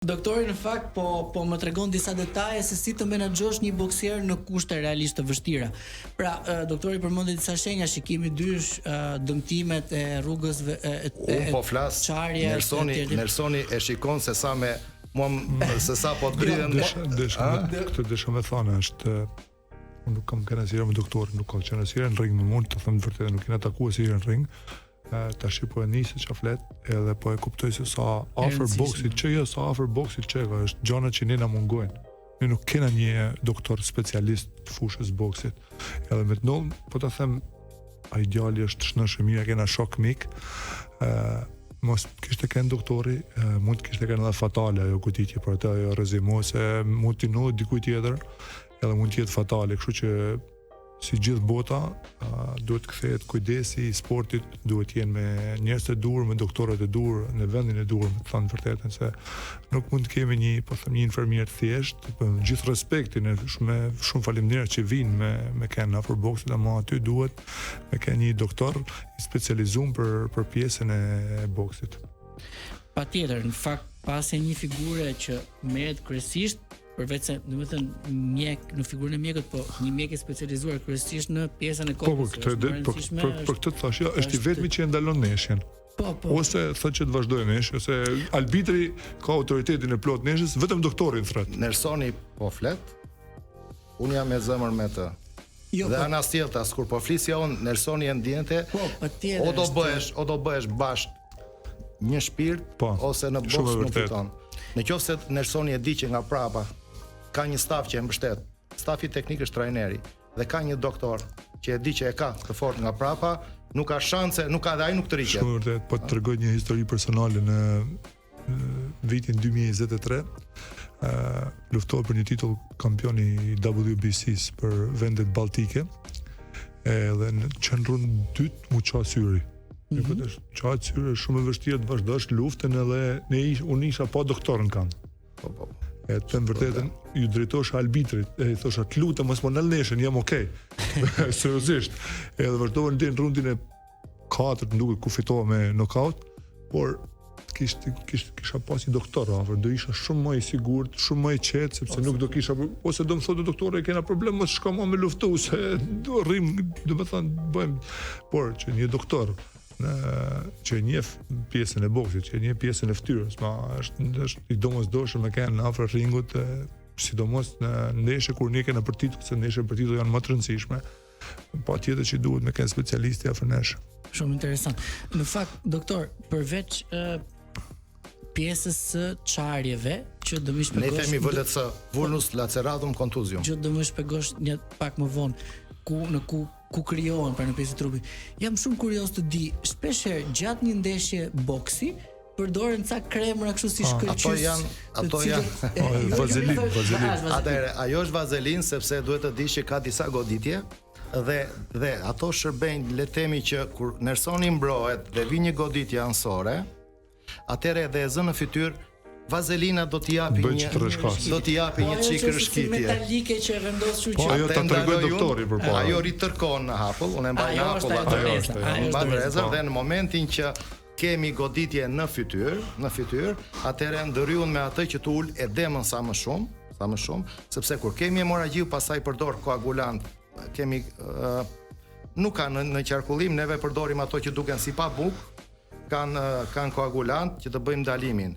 Doktori në fakt po po më tregon disa detaje se si të menaxhosh një boksier në kushte realisht të vështira. Pra, doktori përmendi disa shenja, shikimi dysh, dëmtimet e rrugës e, e, e Unë po flas, Nersoni, Nersoni e shikon se sa me mua se sa po të dridhen. Desha, këtë desha me thonë është Unë nuk kam qenë asnjëherë me doktorin, nuk kam qenë asnjëherë në ring me mua, të them të vërtetën, nuk jena takuar asnjëherë në ring. Tashi po e nij se çka flet, edhe po e kuptoj se sa afër boksit që jo, sa afër boksit që ka, është gjana që ne na mungojnë. Ne nuk kena një doktor specialist të fushës boksit. Edhe me të ndonë, po ta them, ai djali është shnosh e mirë, kena shok mik. ë mos kishte qenë doktori, mund të kishte qenë edhe fatale ajo goditje për atë ajo rrezimo se mund t'i ndodhë dikujt tjetër, edhe mund të jetë fatale, kështu që si gjithë bota, duhet të kthehet kujdesi i sportit, duhet të jenë me njerëz të duhur, me doktorët e duhur, në vendin e duhur, me të thënë vërtetën se nuk mund të kemi një, po them një infermier të thjeshtë, po me gjithë respektin e shumë shumë faleminderit që vijnë me me kenë afër boksit, ama aty duhet me kenë një doktor i specializuar për për pjesën e boksit. Patjetër, në fakt pasja një figure që merret kryesisht Përveç se, domethënë, mjek në figurën e mjekut, po një mjek i specializuar kryesisht në pjesën e po, kokës. Po, po, këtë, po, për, për këtë thash, jo, është i vetmi që e ndalon ndeshjen. Po, po. Ose thotë që të vazhdojë ndeshja, ose arbitri ka autoritetin e plotë ndeshjes, vetëm doktorin thret. Nersoni po flet. Unë jam me zemër me të. Jo, dhe po, anasjelltas kur po flisja unë, Nersoni e ndjente. Po, patjetër. O do bëhesh, o do bëhesh bashkë një shpirt po, ose në boks nuk fiton. Në qoftë se Nersoni e di që nga prapa ka një staf që e mbështet. Stafi teknik është trajneri dhe ka një doktor që e di që e ka të fortë nga prapa, nuk ka shanse, nuk ka dhe ai nuk tërhiqet. Shumë vërtet, po të tregoj një histori personale në vitin 2023 ë luftova për një titull kampion i WBC-s për vendet baltike. Edhe në që në rund dytë m'u ça syri. Mm -hmm. Po të çahet syri është shumë e vështirë të vazhdosh luftën edhe ne ish, unë isha pa doktor në kamp. Po po. po. E të them vërtetën, ju drejtohesha arbitrit, e i thosha të lutem mos më nal ndeshjen, jam okay. Seriozisht. Edhe vazhdova deri në rundin e katërt më duket ku fitova me knockout, por kishte kishte kisha pas një doktor afër, do isha shumë më i sigurt, shumë më i qetë sepse nuk do kisha ose do më thotë doktori kena problem mos shko më me luftu se do rrim, domethënë bëjmë por që një doktor në që e njeh pjesën e boksit, që e njeh pjesën e fytyrës, ma është është i domosdoshëm me qenë afër ringut, sidomos në ndeshje kur ne kena për titull, se ndeshjet për titull janë më të rëndësishme. Patjetër që duhet me kenë specialisti afër nesh. Shumë interesant. Në fakt, doktor, përveç uh, pjesës së çarjeve që do më shpjegosh. Ne themi VLC, vulnus laceratum contusium. Që do më shpjegosh një pak më vonë ku në ku ku krijohen pra në pjesë të trupit. Jam shumë kurioz të di, shpesh herë gjatë një ndeshje boksi, përdoren ca kremra kështu si shkëlqyes. Ato janë, ato janë po, vazelin, vazelin. Atëherë, ajo është vazelin sepse duhet të dish që ka disa goditje dhe dhe ato shërbejnë le të themi që kur Nersoni mbrohet dhe vjen një goditje anësore, atëherë edhe e zë në fytyrë Vazelina do t'i japi një do t'i japi një po, çik rrëshqitje. Metalike që e vendos kështu po, që ajo ta tregoj doktori përpara. Ajo ritërkon në hapull, unë e mbaj në hapull atë. Ajo është, ajo është. Dhe në momentin që kemi goditje në fytyrë, në fytyrë, atëherë ndërhyj me atë që të ul edemën sa më shumë, sa më shumë, sepse kur kemi hemorragji pastaj përdor koagulant, kemi uh, nuk ka në, në qarkullim, neve përdorim ato që duken si pamuk, kanë kanë koagulant që të bëjmë ndalimin.